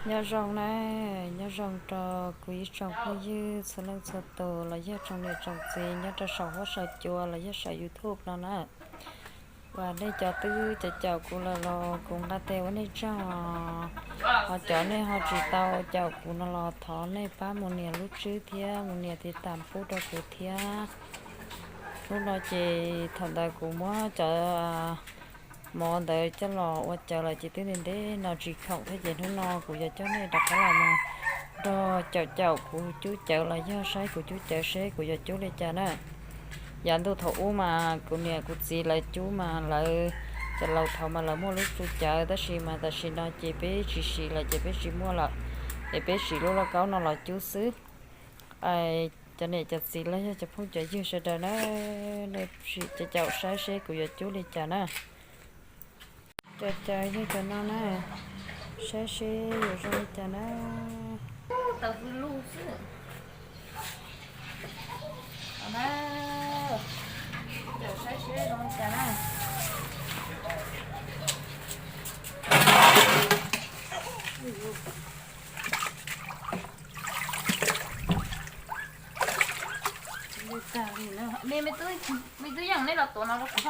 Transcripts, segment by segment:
Nyob zoo na, nyob zoo rau kuv ib tsoom phooj ywg txhua leej txhua tus los yog tsoom niam tsoom txiv nyob rau saum huab saum cua los yog saum YouTube no na. Uas nej cov twb caum caum kuv lawm los kuv nqa tes ua nej tsaug, ho cov nej ho tsis tau caum kuv no los thov nej pab mus nias lub tswb thiab mus nias tiv tam pub rau kuv thiab. Hnub no ces thaum ntawd kuv muab cov mov ntawd coj los ua cawv lawm ces twb ntev ntev no tsis khoom thiab ces hnub no kuv yuav coj nej rov qab los mus nrog caum caum kuv cub cawv los yog saib kuv cub cawv seb kuv yuav cub li cas na. Yav ntuj thaum ub mas kuv niam kuv txiv lawv cub mas lawv, cov laus thaud mas lawv muaj lub tsu cawv tab sis mas tam sim no ces peb tsis siv lawm ces peb tsis muaj lawm, es peb siv lub lauj kaub no los cub xwb. Cov niam cov txiv los yog cov phooj cov ywg sawv daws na, nej sim caum caum saib seb kuv yuav cub li cas na. Cov cawv yog cov no na, saib seb yuav zoo li cas na. Tau hwj lug xwb. Caum saib seb zoo li cas na. Me tub yeej nej los tuav no rau kuv.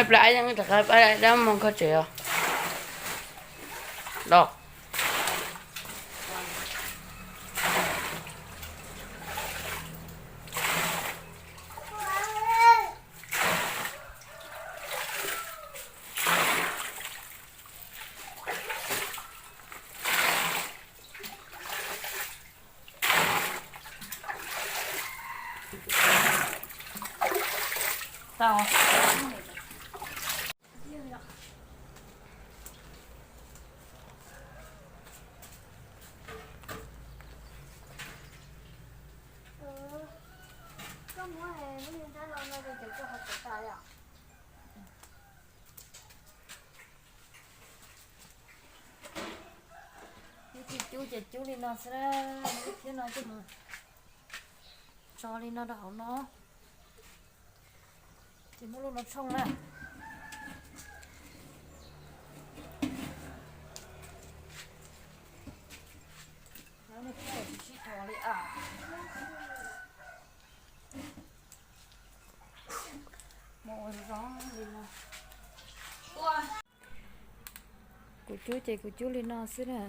Pla yeej rov qab pab dab mus kho tsev os. Los. Tau. Koj muab lub niag nrab no no rau ces koj ho txav tas li os. Ib txhij cub ces cub li no xwb na, ib txhij no ces mus tso li no rau hauv no, ces muab lub no tshooj na. Sib dhos li a. Mus ua zoo li no. Kuv cub ces kuv cub li no xwb na.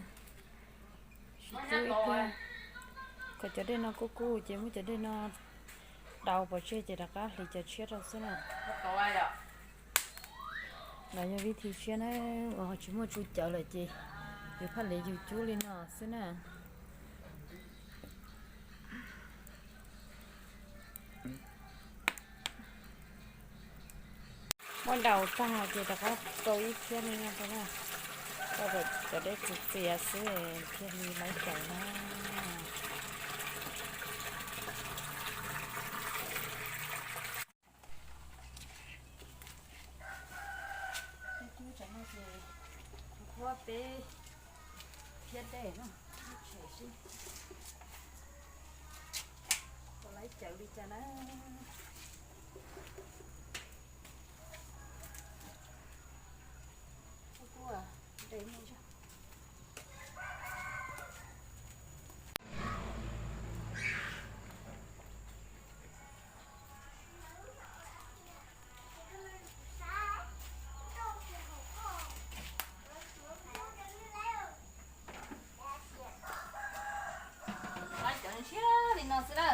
Sib cub ib pliag kom cov dej no kub kub ces muab cov dej no daus pov tseg ces rov qab hliv cov tshiab rau xwb na. Los yog vib thi tshiab na, uas ho tsis muaj tsu cawv lawm ces yus phaj li yus cub li no xwb na. Muab daus tag ces rov qab rau ib phiab li no rau na, rau kom cov dej txias txias xwb thiaj li laib cawv na. Cub cov no ces kuv pub peb phiab dej na, tshem seb puas laib cawv li cas na. Kuj de muaj zog. Cov ntshiab li no xwb na.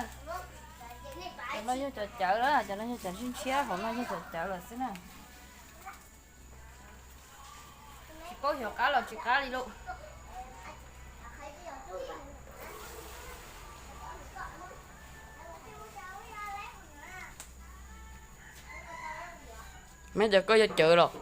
Cov no yog cov cawv lawm, cov no yog cov ntshiab ntshiab, hauv no yog cov cawv lawm xwb na. Tsis paub xyov qab los tsis qab li lauj. Meb cov koj yog cawv los?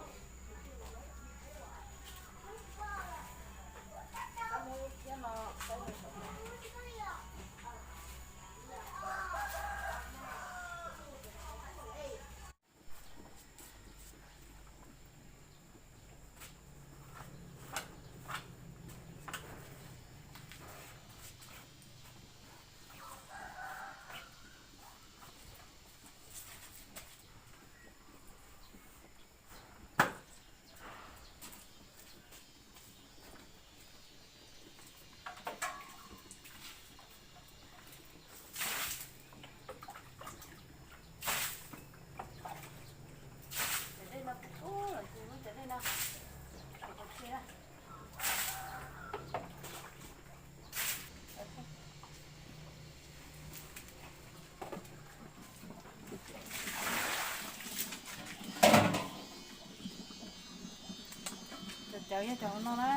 Cov yog cov no na.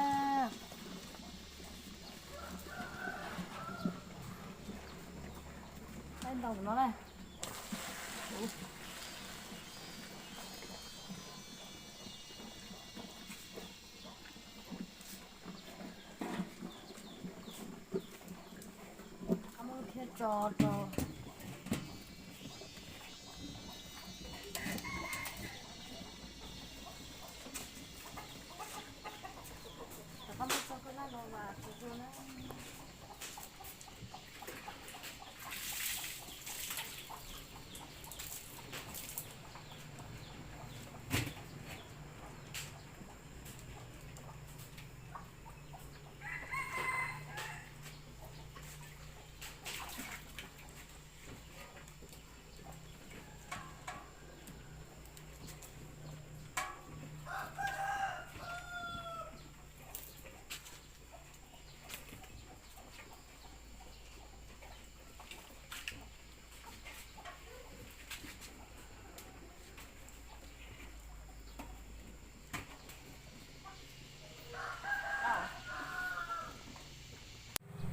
Ntau no na. Qab muab thiab tso rau. Rov qab muab tso koj laj los mas tsis tsuag na.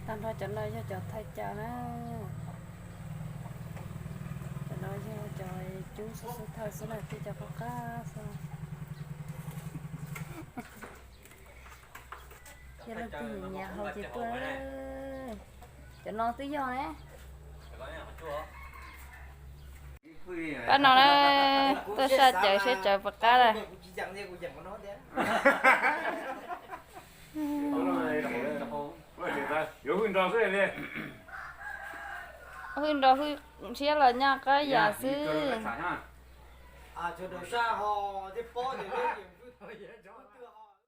Tag nrho cov no yog cov thawj cawv na. Cov no yog cov cub xub xub thawj xwb na, thiab cov qab qab xwb. Yog leej twg nyiam hau ces tuaj. Cov no twb yog ne. Pab no na, tuaj saj cawv seb cawv puas qab na. Hwj nrog hwj ntshiab los nyaj qab yam xwb.